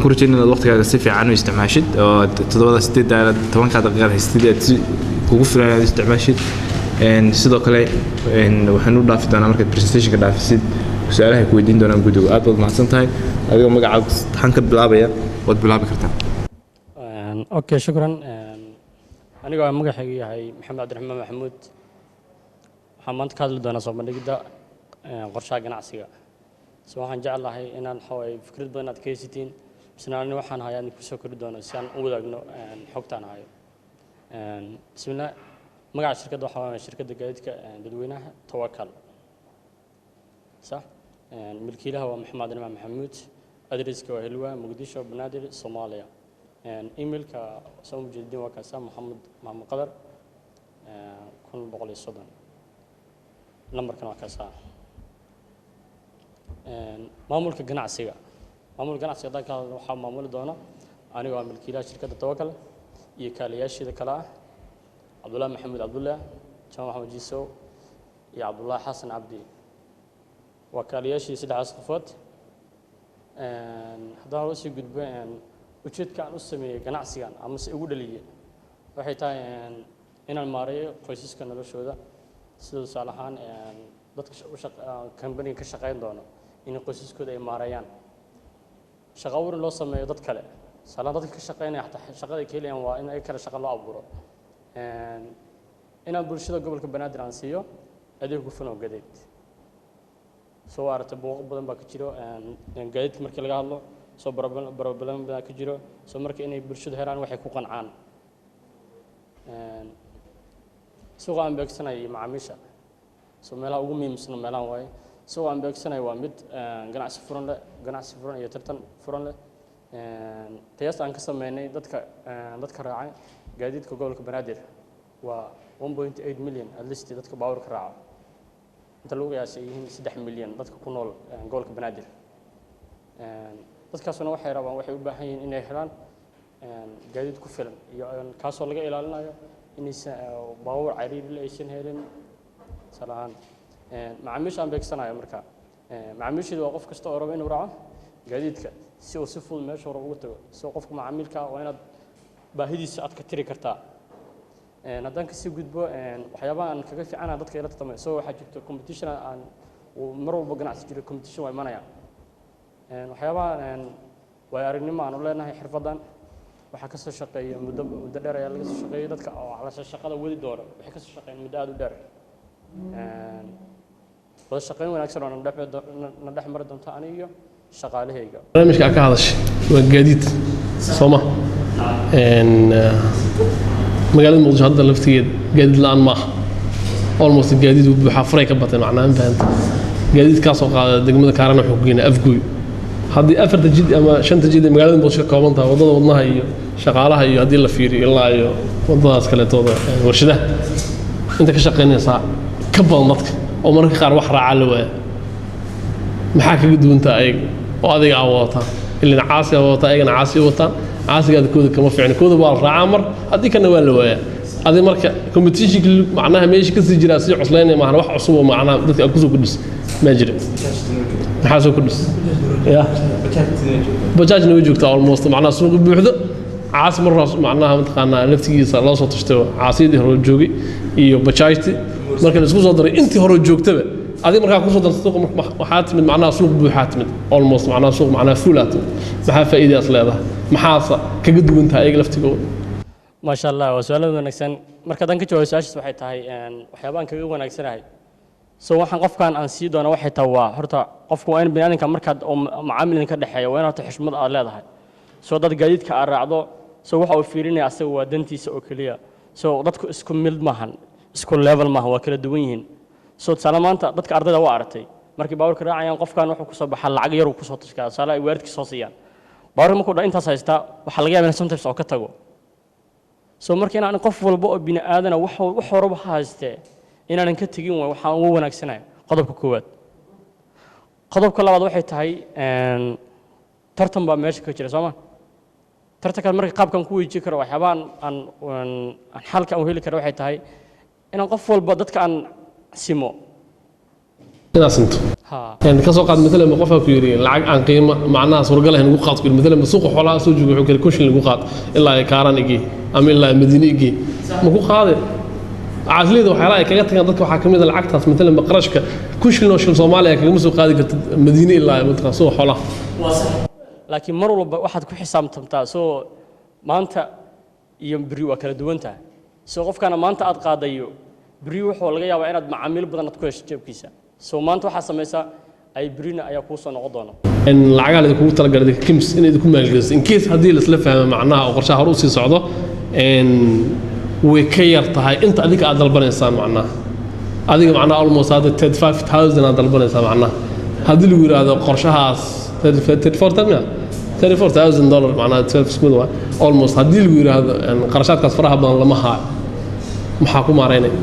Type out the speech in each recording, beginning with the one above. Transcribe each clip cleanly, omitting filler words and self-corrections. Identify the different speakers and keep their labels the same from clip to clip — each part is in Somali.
Speaker 1: Waxaan ku rajeynaya inaad waqtigaaga si fiican u isticmaashid oo aad toddobada, sideedda, 10-ka daqiiqaad haystid aad si kugu filan inaad isticmaashid. Sidoo kale waxaan u dhaafi doonaa markaad presentationka dhaafisid su-aalaha ku weydiin doonaan guddigu. Aad baad mahadsan tahay. Adigoo magacaaga taxan ka bilaabaya waad bilaabi kartaa.
Speaker 2: Okay, shukran. Anigoo magacaygu yahay Maxamed Cabdiraxmaan Maxamuud, waxaan maanta ka hadli doonaa soo bandhigidda qorshaha ganacsiga. So waxaan jeclahay inaan waxawaaye fikrad badan aad ka haysatiin, misna ani waxaan hayaa idin kusoo kori doono si aan u wadaagno xogtaan hayo. Bismillah. Magaca shirkadda waxaa waaye shirkadda gaadiidka dadweynaha Tawakal, sax. Milkiilaha waa Maxamed Cabdiraxmaan Maxamuud. Adreska waa Hilwa, Muqdisho, Banaadir, Soomaaliya. Emailka soo ujeedin waa kaasa, Maxamed Maxamed Qadar 1130. Lambarkan waa kaasa. Maamulka ganacsiga, maamulka ganacsiga haddaan ka hadalno, waxaa maamuli doona anigoo ah milkiilaha shirkadda Tawakal iyo kaaliyaasheeda kale ah Cabdullahi Maxamed Cabdullah, Jaamac Maxamed Jiisow iyo Cabdullahi Xasan Cabdi. Waa kaaliyaashii saddexdaas qofood. Haddaan hore usii gudbo, ujeedka aan u sameeyey ganacsigan ama se ugu dhaliyey waxay tahay inaan maareeyo qoysaska noloshooda, sida tusaale ahaan dadka kambaniga ka shaqayn doono in qoysaskooda ay maareeyaan, shaqo abuur in loo sameeyo dad kale. Tusaale ahaan dadka ka shaqaynaya xataa shaqada ay ka helayaan waa in ay kale shaqo loo abuuro. Inaan bulshada gobolka Banaadir aan siiyo adeeg hufan oo gadeed. Soo aragtay, buuqo badan baa ka jiro gaadiidka markii laga hadlo, soo problem badan ka jiro. Soo marka inay bulshadu helaan waxay ku qancaan. Suuqa aan beegsanayo iyo macaamiisha, soo meelaha ugu muhiimsan meelahan waaye. Suuqa aan beegsanayo waa mid ganacsi furan leh, ganacsi furan iyo tartan furan leh. Qiyaasta aan ka sameynay dadka raacay gaadiidka gobolka Banaadir waa 1.8 million at least. Dadka baabuurka raaca inta lagu qiyaasay ay yihiin 3 milyan dadka ku nool gobolka Banaadir. Dadkaasuna waxay rabaan, waxay u baahan yihiin inay helaan gaadiid ku filan iyo kaasoo laga ilaalinayo inaysan baabuur cariiri aysan helin. Tusaale ahaan macaamiisha aan beegsanayo, marka macaamiisheedu waa qof kasta oo raba inuu raaco gaadiidka si uu si fudud meesha hore ugu tago. Si qofka macaamiilka ah waa inaad baahidiisa aad ka tiri kartaa. Haddaan kasii gudbo waxyaabaha aan kaga fiicanaha dadka ila tartamay, so waxaa jirto competition aan uu mar walba ganacsi jiro, competition waa imanaya. Waxyaabaha waayo aragnimo aan u leenahay xirfaddan, waxaa kasoo shaqeeya muddo dheer ayaa laga soo shaqeeyay. Dadka oo calasha shaqada wadi doona waxay kasoo shaqeeyeen muddo aada u dheer. Wada shaqeyn wanaagsan oo na dhex mari doonta aniga iyo shaqaalahayga.
Speaker 3: Barnaamijka aad ka hadashay waa gaadiid, soo ma? Magaalada Muqdisho hadda laftigeed gaadiid la-aan maaha, almost gaadiid uu buuxaa, furay ka batay. Macnaha, ma fahanta? Gaadiid kaasoo qaada degmada Kaarana wuxuu ku geenaa Afgooy. Haddii afarta jid ama shanta jid ee magaalada Muqdisho ka kooban tahay, waddada Wadnaha iyo Shaqaalaha iyo haddii la fiiriyo ilaa iyo waddadaas kaleetooda Warshadaha, inta ka shaqaynaysaa ka badan dadka oo mararka qaar wax raacaa la waaya. Maxaa kaga duwantaa ayaga oo adiga aa wadataa? Ilan caasi aa wadataa, ayagana caasi wataan. Caasigaada kooda kama fiicna, kooda waa la raacaa mar haddii kana waa la waayaa. Adi marka competitionka macnaha meesha kasii jiraa sii cuslaynaya maahan. Wax cusub oo macnaha dadka aad kusoo kordhis maa jira? Maxaa soo kordhis? Ya bajaajna way joogtaa, almost macnaha suuqa buuxdo. Caasi markaas macnaha mataqaanaa laftigiisa loo soo tashtay, caasiyadii hore joogay iyo bajaajti marka la isku soo daray intii hore joogtaba, adiga markaa kusoo darto suuqa waxaa timid macnaha suuq buuxaa timid, almost macnaha suuq macnaha fuulaa timid. Maxaa faa'iidaas leedahay? Maxaase kaga duwan tahay ayaga laftigooda?
Speaker 2: Maasha Allah, waa su-aal aad wanaagsan. Marka haddaan ka jawaabo su-aashaas, waxay tahay waxyaabahan kaga wanaagsanahay, so waxaan qofkan aan sii doona waxay tahay waa horta qofku waa in biniaadamka markaad oo macaamil idinka dhexeeya waa in horta xushmad aad leedahay. So dad gaadiidka aad raacdo, so waxa uu fiirinaya asaga waa dantiisa oo keliya. So dadku isku mid maahan, isku level maahan, waa kala duwan yihiin. So tusaale maanta dadka ardayda waa aragtay markay baabuurka raacayaan, qofkan wuxuu kusoo baxaa lacag yar uu kusoo tashkaa. Tusaale ay waalidkii soo siiyaan baabuurka, markuu dha intaas haystaa, waxaa laga yaabaa in sometimes oo ka tago. So marka inaan qof walba oo bini aadana wax horeba ha haystee inaanan ka tegin waay waxaan ugu wanaagsanahay, qodobka koowaad. Qodobka labaad waxay tahay tartan baa meesha ka jira, sooma? Tartankan marka qaabkan ku weejin karo, waxyaabahan aan xalka aan u heli karo waxay tahay inaan qof walba dadka aan simo.
Speaker 3: Inaad sinto.
Speaker 2: Ha.
Speaker 3: Ka soo qaad maalan qofaa ku yidhi lacag aan qiimo macnaha suuragal ahayn ugu qaad ku yidhi, maalan suuqa xoolaha soo jooga, wuxuu kale 1000 shilin ugu qaad ilaa ay Kaaraan igee ama ilaa ay Madiine igee, ma ku qaade? Caasliyada waxyaalaha ay kaga tagaan dadka waxaa ka mid a lacagtaas, maalan qarashka 1000 shilin oo shilin Soomaaliya kagama soo qaadi kartid Madiine ilaa mataqaan suuqa xoolaha.
Speaker 2: Laakiin mar walba waxaad ku xisaabtamtaa soo maanta iyo berri waa kala duwan tahay. Soo qofkana maanta aad qaadayo, berri wuxuu laga yaabaa inaad macaamiil badan aad ku hesho jeebkiisa. Soo maanta waxaa samaysaa ay berrina ayaa kuu soo noqon doona.
Speaker 3: In lacagaha la idinkugu talagalay idinka KIMS inay idinku maalgeliso in case haddii laisla fahmo macnaha oo qorshaha hore usii socdo way ka yar tahay inta adiga aad dalbanaysaan. Macnaha adiga macnaha almost hadda 35,000 aad dalbanaysaa. Macnaha haddii lagu yidhaahdo qorshahaas 34,000, $34,000, macnaha 12 isku mid waa almost. Haddii lagu yidhaahdo qarashaadkaas faraha badan lama haayo, maxaa ku maaraynay?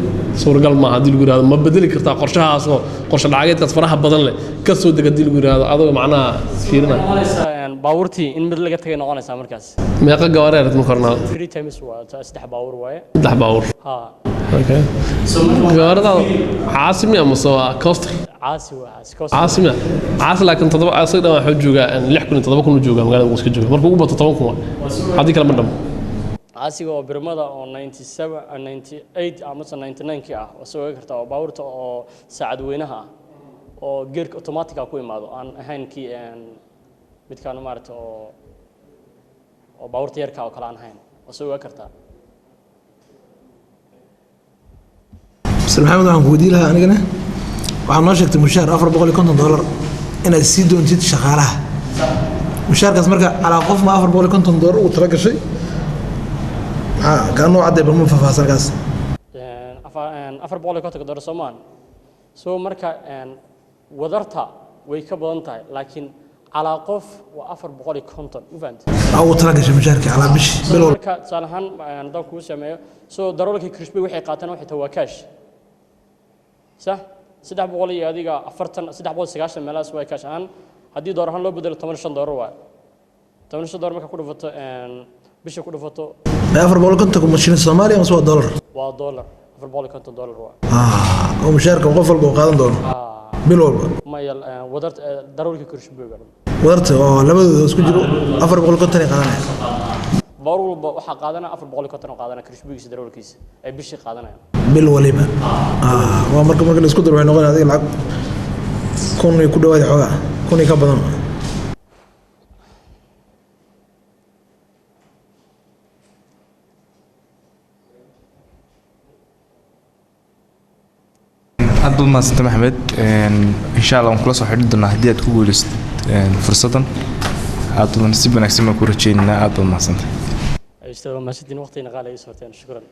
Speaker 3: Suuragal maaha. Haddii lagu yidhahdo ma bedeli kartaa qorshahaas oo qorshe lacageedkaas faraha badan leh ka soo deg, haddii lagu yidhahdo adoo macnaha fiirinaya.
Speaker 2: Noqonaysaa baabuurtii in mid laga tagay noqonaysaa markaas.
Speaker 3: Meeqa gawaari ma kornaa?
Speaker 2: Three times waa saddex baabuur waaye.
Speaker 3: Saddex baabuur.
Speaker 2: Ha.
Speaker 3: Okay, gawaaridaada Caasimi ama se waa Coaster?
Speaker 2: Caasi waa Caasi Coaster.
Speaker 3: Caasimi, Caasi, laakiin toddoba asaga dhan waxuu joogaa 6,000 iyo 7,000 uu joogaa magaalada Muqdisho jooga. Markuu ugu bato 10,000 waa, haddii kale ma dhamo.
Speaker 2: Caasiga oo birmada oo 97, 98 amase 99 kii ah oo soo ogi kartaa, oo baabuurta oo saacad weynaha ah oo geerka automatic ku imaado, aan ahayn kii midkaan maaragta oo baabuurta yarka oo kale aan ahayn, oo soo ogi kartaa.
Speaker 4: Mr Maxamed, waxaan ku weydiin lahaa anigana, waxaa noo sheegtay mushaar $450 inaad sii doontid shaqaalaha. Mushaarkaas marka calaa qof ma $450 ugu tala gashay? Maxaa kaa noo cadday? Balma faahfaahsan kaas.
Speaker 2: $450 soomaan. So marka wadarta way ka badan tahay, laakiin calaa qof waa 450, ma fahamtid?
Speaker 4: Aa, ugu tala gashay mushaarkii calaa bishi bil walba.
Speaker 2: Marka tusaale ahaan haddaan kuu sameeyo, so darawalkii kirishbay waxay qaataan waxay tahay waa cash, sax, 300 iyo adiga 40, 390 meelahaas waa cash ahaan. Haddii door ahaan loo bedelo, $15 waay. $15 marka ku dhufato bisha ku dhufato.
Speaker 4: 450 ma shilin Soomaaliya mase waa dollar?
Speaker 2: Waa dollar, $450 waay.
Speaker 4: Ah, oo mushaarka qof walba uu qaadan doono bil walba.
Speaker 2: Maya, wadarta darawalkii kirishbayga dhan.
Speaker 4: Wadarta oo labadooda isku jiro 450 ay qaadanaya.
Speaker 2: Baar walba waxaa qaadanaya 450 oo qaadanaya kirishbaygiisa, darawalkiisa ay bishii qaadanayaan.
Speaker 4: Bil waliba. Ah, waa marka la isku daro waxay noqonaya adiga lacag 1,000 iyo ku dhawaad, xoogaa 1,000 iyo ka badan.
Speaker 1: Aad baad mahadsanta, Maxamed. Insha Allah waan kula soo xidhi doonaa haddii aad ku guuleysatid fursaddan. Aad baad nasiib wanaagsan baan ku rajeynaynaa. Aad baad mahadsantay.
Speaker 2: Ustaad, waa mahadsantiin, waqtigina qaali ay soo horteen. Shukran.